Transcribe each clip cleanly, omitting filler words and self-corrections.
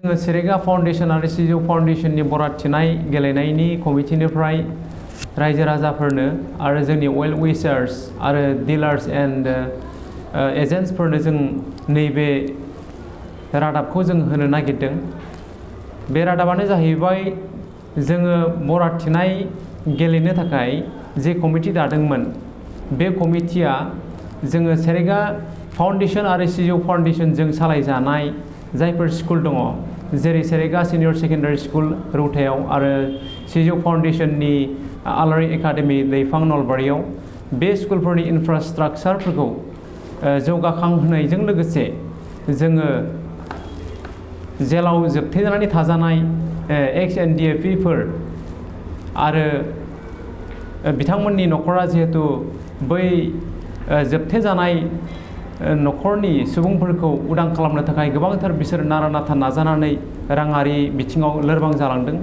सेरेगा foundation आरो सिजौ फाउंडेशननि बरादथिनाय गेलेनायनि कमिटिनिफ्राय रायजो राजाफोरनो आरो जोंनि वेल विशार्स आरो डिलार्स एन्ड एजेन्ट्सफोरनो जों नैबे रादाबखौ जों होनो नागिरदों। बे रादाबानो जाहैबाय जोङो बरादथिनाय गेलेनो थाखाय जे कमिटि दादोंमोन बे कमिटिया जोङो सेरेगा फाउंडेशन आरो सिजौ फाउंडेशनजों सालायजानाय जायफोर स्कुल दङ जेरै सेरेगा सिनियर सेकेन्डारि स्कुल रौतायाव आरो सिजौ फाउंडेशननि आलारि एकाडेमि दैफां नलबारियाव बे स्कुलफोरनि इनफ्रास्ट्राक्चारफोरखौ जौगाखांहोनायजों लोगोसे जोङो जेलाव जोबथेजानानै थाजानाय एक्स एनडिएफिफोर आरो बिथांमोननि न'खरा जिहेतु बै जोबथेजानाय न'खरनि सुबुंफोरखौ उदां खालामनो थाखाय गोबांथार बिसोर नारा नाथा नाजानानै राङारि बिथिङाव लोरबां जालांदों।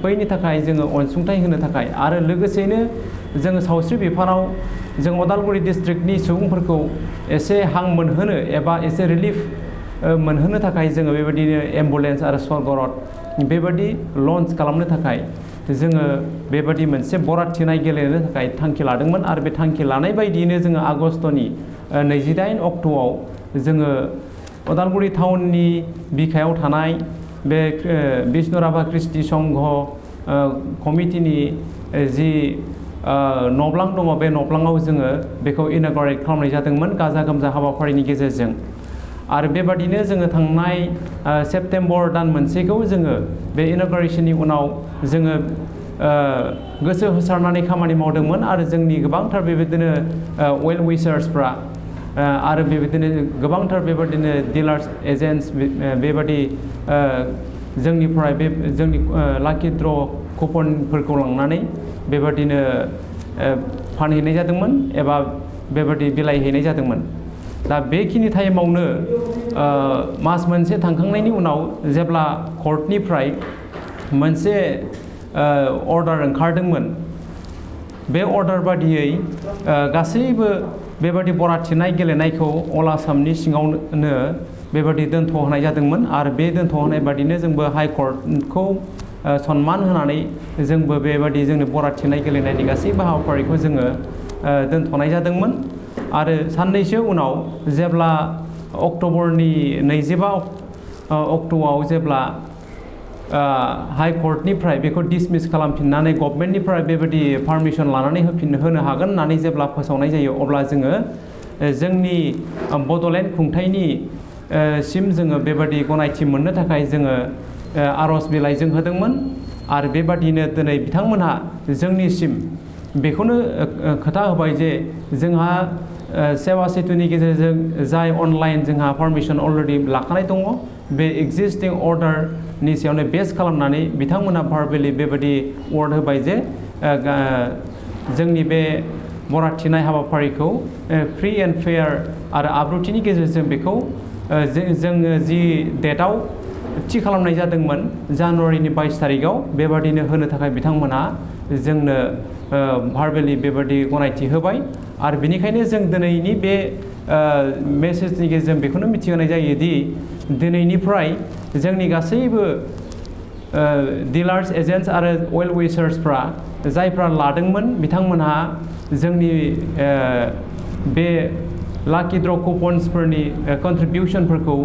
बैनि थाखाय जोङो अनसुंथाइ होनो थाखाय आरो लोगोसेनो जोङो सावस्रि बिफानाव जों उदालगुरि डिस्ट्रिक्टनि सुबुंफोरखौ एसे हां मोनहोनो एबा एसे रिलिफ मोनहोनो थाखाय जोङो बेबायदिनो एम्बुलेन्स आरो स्वर्गरथ बेबायदि लन्च खालामनो थाखाय जोङो बेबायदि मोनसे बरादथिनाय गेलेनो थाखाय थांखि लादोंमोन आरो बे थांखि लानाय बायदियैनो जोङो आगष्टनि 28 अक्ट'आव जोङो उदालगुरि टाउननि बिखायाव थानाय बे विष्णु राभा कृष्टि संघ कमिटिनि जि नब्लां दङ बे नब्लाङाव जोङो बेखौ इन'ग्रेट खालामनाय जादोंमोन गाजा गोमजा हाबाफारिनि गेजेरजों। आरो बेबादिनो जोङो थांनाय सेप्तेम्बर दान मोनसेखौ जोङो बे इन'ग्रेशननि उनाव जोङो गोसो होसारनानै खामानि मावदोंमोन आरो जोंनि गोबांथार बेबायदिनो वेल विशार्सफ्रा आरो बेबायदिनो गोबांथार बेबायदिनो डिलार्स एजेन्ट्स बेबादि जोंनिफ्राय बे जोंनि लाकि ड्र कुपनफोरखौ लांनानै बेबादिनो फानहैनाय जादोंमोन एबा बेबादि बिलाइहैनाय जादोंमोन। दा बेखिनि टाइमावनो मास मोनसे थांखांनायनि उनाव जेब्ला कर्टनिफ्राय मोनसे अर्डार ओंखारदोंमोन बे अर्डार बादियै गासैबो बेबादि बरादथिनाय गेलेनायखौ अल आसामनि सिङावनो बेबादि दोनथ'होनाय जादोंमोन आरो बे दोनथ'होनाय बादिनो जोंबो हाइ कर्टखौ सनमान होनानै जोंबो बेबादि जोंनि बरादथिनाय गेलेनायनि गासैबो हाबाफारिखौ जोङो दोनथ'नाय जादोंमोन। आरो साननैसो उनाव जेब्ला अक्ट'बरनि 25 अक्ट'आव जेब्ला हाइ कर्टनिफ्राय बेखौ डिसमिस खालामफिननानै गभर्नमेन्टनिफ्राय बेबायदि पारमिसन लानानै होनो हागोन होननानै जेब्ला फोसावनाय जायो अब्ला जोङो जोंनि बड'लेण्ड खुंथायनि सिम जोङो बेबायदि गनायथि मोननो थाखाय जोङो आर'ज बिलाइजों होदोंमोन आरो बेबादिनो दिनै बिथांमोनहा जोंनिसिम बेखौनो खोथा होबाय जे जोंहा सेवा सेतुनि गेजेरजों जाय अनलाइन जोंहा पारमिसन अलरेडि लाखानाय दङ बे एक्जिस्टिं अर्डारनि सायावनो बेस खालामनानै बिथांमोनहा भार्बेलि बेबायदि वार्ड होबाय जे जोंनि बे बरादथिनाय हाबाफारिखौ फ्रि एन्ड फेयार आरो आब्रुथिनि गेजेरजों बेखौ जोङो जि डेटआव थि खालामनाय जादोंमोन जानुवारिनि 22 तारिखआव बेबादिनो होनो थाखाय बिथांमोनहा जोंनो भार्बेलि बेबादि गनायथि होबाय आरो बेनिखायनो जों दिनैनि बे मेसेजनि गेजेरजों बेखौनो मिथिहोनाय जायोदि दिनैनिफ्राय जोंनि गासैबो डिलार्स एजेन्ट्स आरो वेल विशार्सफ्रा जायफ्रा लादोंमोन बिथांमोनहा जोंनि बे लाकि ड्र कुपन्सफोरनि कन्ट्रिबिउसनफोरखौ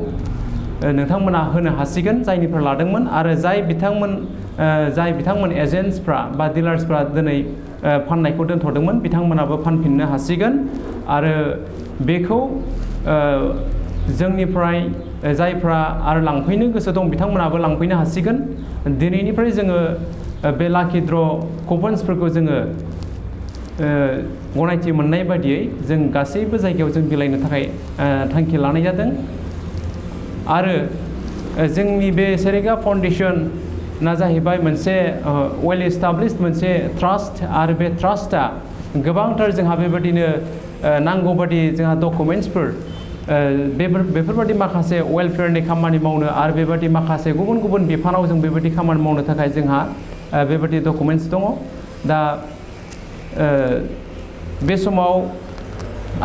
नोंथांमोना होनो हासिगोन जायनिफ्राय लादोंमोन आरो जाय बिथांमोन एजेन्ट्सफ्रा बा डिलार्सफ्रा दिनै फाननायखौ दोनथ'दोंमोन बिथांमोनाबो फानफिननो हासिगोन आरो बेखौ जोंनिफ्राय जायफ्रा आरो लांफैनो गोसो दं बिथांमोनाबो लांफैनो हासिगोन। दिनैनिफ्राय जोङो बे लाकि ड्र कुपन्सफोरखौ जोङो गनायथि मोननाय बायदियै जों गासैबो जायगायाव जों बिलाइनो थाखाय थांखि लानाय जादों आरो जोंनि बे सेरेगा फाउन्डेसना जाहैबाय मोनसे वेल एस्टाब्लिश्ड मोनसे ट्रास्ट आरो बे ट्रास्टआ गोबांथार जोंहा बेबायदिनो नांगौ बादि जोंहा डकुमेन्ट्सफोर बेफोरबायदि माखासे वेलफेयारनि खामानि मावनो आरो बेबायदि माखासे गुबुन गुबुन बिफानाव जों बेबायदि खामानि मावनो थाखाय जोंहा बेबायदि डकुमेन्ट्स दङ। दा बे समाव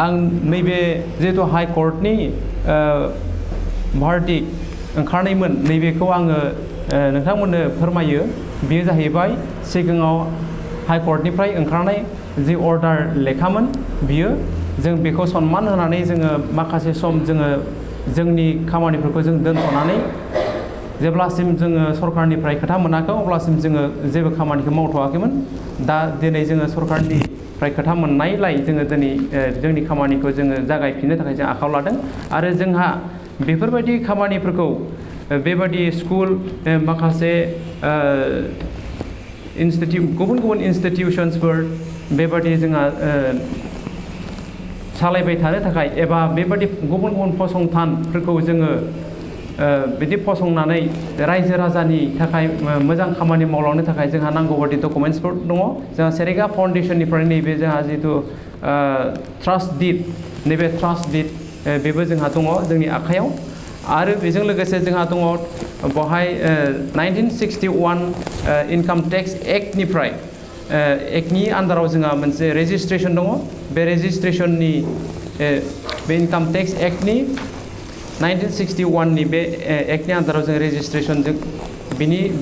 आं नैबे जिहेतु हाइ कर्टनि भार्डिक्ट ओंखारनायमोन नैबेखौ आङो नोंथांमोननो फोरमायो। बेयो जाहैबाय सिगाङाव हाइकर्टनिफ्राय ओंखारनाय जि अर्डार लेखामोन बियो जों बेखौ सन्मान होनानै जोङो माखासे सम जोङो जोंनि खामानिफोरखौ जों दोनथ'नानै जेब्लासिम जोङो सरकारनिफ्राय खोथा मोनाखै अब्लासिम जोङो जेबो खामानिखौ मावथ'वाखैमोन। दा दिनै जोङो सरकारनिफ्राय खोथा मोननायलाय जोङो दिनै जोंनि खामानिखौ जोङो जागायफिननो थाखाय जों आखायाव लादों। आरो जोंहा बेफोरबायदि खामानिफोरखौ बेबायदि स्कुल माखासे गुबुन गुबुन इन्स्टिटिउसन्सफोर बेबायदि जोंहा सालायबाय थानो थाखाय एबा बेबायदि गुबुन गुबुन फसंथानफोरखौ जोङो बिदि फसंनानै रायजो राजानि थाखाय मोजां खामानि मावलांनो थाखाय जोंहा नांगौ बायदि डकुमेन्टसफोर दङ। जोंहा सेरेगा फाउन्डेसननिफ्राय नैबे जोंहा जिथु ट्रास्ट डिड नैबे ट्रास्ट डिड बेबो जोंहा दङ जोंनि आखायाव। आरो बेजों लोगोसे जोंहा दङ बेवहाय 1961 इनकाम टेक्स एक्टनिफ्राय एक्टनि आन्दाराव जोंहा मोनसे रेजिस्ट्रेसन दङ। बे रेजिस्ट्रेसननि बे इनकाम टेक्स एक्टनि 1961नि बे एक्टनि आन्दाराव जों रेजिस्ट्रेसनजों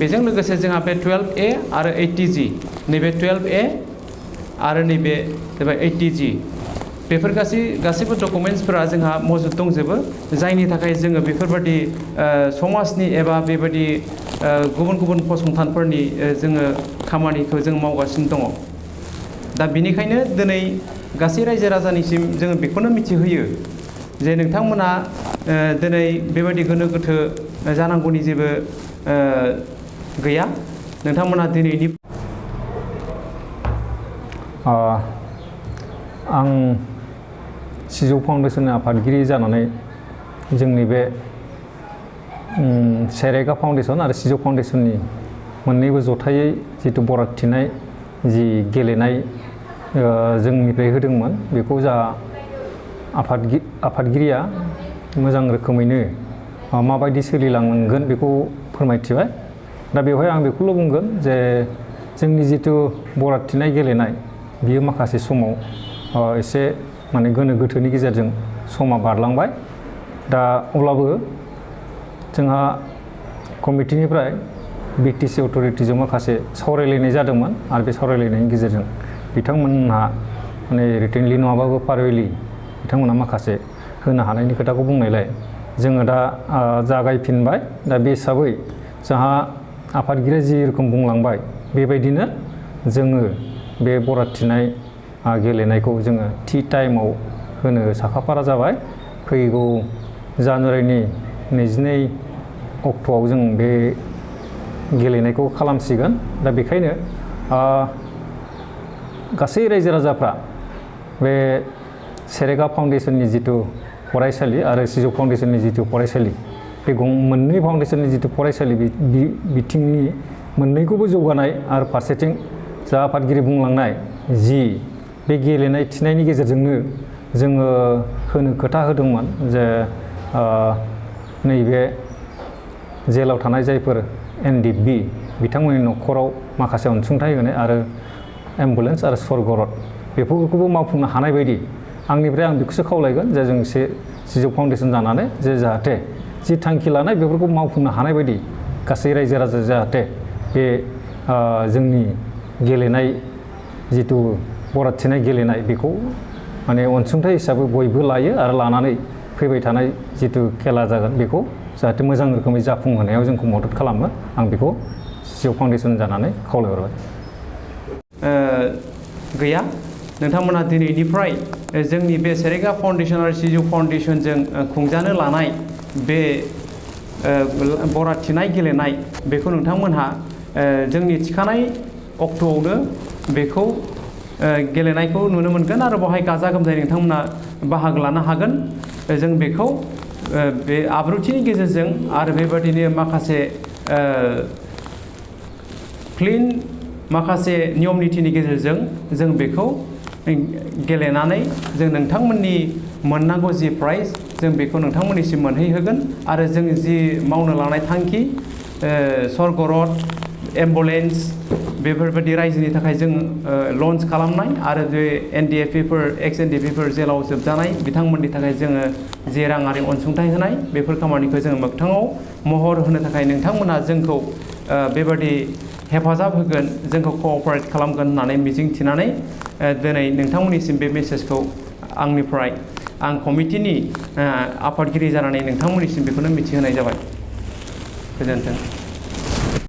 बेजों लोगोसे जोंहा बे 12A आरो 80G नैबे 12A आरो नैबे जाबाय 80G बेफोर गासैबो डकुमेन्टसफोरा जोंहा मौजुद दंजोबो। जायनि थाखाय जोङो बेफोरबायदि समाजनि एबा बेबायदि गुबुन गुबुन फसंथानफोरनि जोङो खामानिखौ जों मावगासिनो दङ। दा बिनिखायनो दिनै गासै रायजो राजानिसिम जोङो बेखौनो मिथिहोयो जे नोंथांमोना दिनै बेबायदि गोनो गोथो जानांगौनि जेबो गैया। नोंथांमोना दिनैनि आं सिजौ फाउन्डेसननि आफादगिरि जानानै जोंनि बे सेरेगा फाउन्डेसन आरो सिजौ फाउन्डेसननि मोननैबो जथायै जिथु बरादथिनाय जि गेलेनाय जोंनिफ्राय होदोंमोन बेखौ जा आफादगिरिया मोजां रोखोमैनो माबायदि सोलिलांगोन बेखौ फोरमायथिबाय। दा बेवहाय आं बेखौल' बुंगोन जे जोंनि जिथु बरादथिनाय गेलेनाय बियो माखासे समाव एसे माने गोनो गोथोनि गेजेरजों समा बारलांबाय। दा अब्लाबो जोंहा कमिटिनिफ्राय BTC अथ'रिटिजों माखासे सावरायलायनाय जादोंमोन आरो बे सावरायलायनायनि गेजेरजों बिथांमोनहा माने रिटेनलि नङाबाबो पारवेलि बिथांमोनहा माखासे होनो हानायनि खोथाखौ बुंनायलाय जोङो दा जागायफिनबाय। दा बे हिसाबै जोंहा आफादगिरिया जि रोखोम बुंलांबाय बेबायदिनो जोङो बे बरादथिनाय गेलेनायखौ जोङो थि टाइमाव होनो साखाफारा जाबाय। फैगौ जानुवारिनि 22 अक्ट'आव जों बे गेलेनायखौ खालामसिगोन। दा बेखायनो गासै रायजो राजाफ्रा बे सेरेगा फाउन्डेसननि जिथु फरायसालि आरो सिजौ फाउन्डेसननि जिथु फरायसालि बे मोननै फाउन्डेसननि जिथु फरायसालि बिथिंनि मोननैखौबो जौगानाय आरो फारसेथिं जा आफादगिरि बुंलांनाय जि बे गेलेनाय थिनायनि गेजेरजोंनो जोङो होनो खोथा होदोंमोन जे नैबे जेलाव थानाय जायफोर NDB बिथांमोननि न'खराव माखासे अनसुंथाइ होनाय आरो एम्बुलेन्स आरो स्वर्गरथ बेफोरखौबो मावफुंनो हानाय बायदि आंनिफ्राय आं बेखौसो खावलायगोन जे जों सिजौ फाउन्डेसन जानानै जे जाहाथे जि थांखि लानाय बेफोरखौ मावफुंनो हानाय बायदि गासै रायजो राजा जाहाथे बे जोंनि गेलेनाय जिथु बरादथिनाय गेलेनाय बेखौ माने अनसुंथाइ हिसाबै बयबो लायो आरो लानानै फैबाय थानाय जिथु खेला जागोन बेखौ जाहाथे मोजां रोखोमै जाफुंहोनायाव जोंखौ मदद खालामो आं बेखौ सिजौ फाउन्डेसन जानानै खावलायहरबाय। गैया नोंथांमोना दिनैनिफ्राय जोंनि बे सेरेगा फाउन्डेसन आरो सिजौ फाउन्डेसनजों खुंजानो लानाय बे बरादथिनाय गेलेनाय बेखौ नोंथांमोनहा जोंनि थिखानाय अक्ट'आवनो बेखौ गेलेनायखौ नुनो मोनगोन आरो बेवहाय गाजा गोमजायै नोंथांमोना बाहागो लानो हागोन। जों बेखौ बे आब्रुथिनि गेजेरजों आरो बेबायदिनो माखासे क्लिन माखासे नियम नितिनि गेजेरजों जों बेखौ गेलेनानै जों नोंथांमोननि मोननांगौ जि प्राइज जों बेखौ नोंथांमोननिसिम मोनहैहोगोन आरो जों जि मावनो लानाय थांखि स्वर्गरथ एम्बुलेन्स बेफोरबायदि रायजोनि थाखाय जों लन्च खालामनाय आरो बे एनडिएफपिफोर एक्स एनडिएफपिफोर जेलाव जोबजानाय बिथांमोननि थाखाय जोङो जे राङारि अनसुंथाइ होनाय बेफोर खामानिखौ जोङो मोगथाङाव महर होनो थाखाय नोंथांमोना जोंखौ बेबायदि हेफाजाब होगोन जोंखौ कअपारेट खालामगोन होननानै मिजिंथिनानै दिनै नोंथांमोननिसिम बे मेसेजखौ आंनिफ्राय आं कमिटिनि आफादगिरि जानानै नोंथांमोननिसिम बेखौनो मिथिहोनाय जाबाय। गोजोन्थों।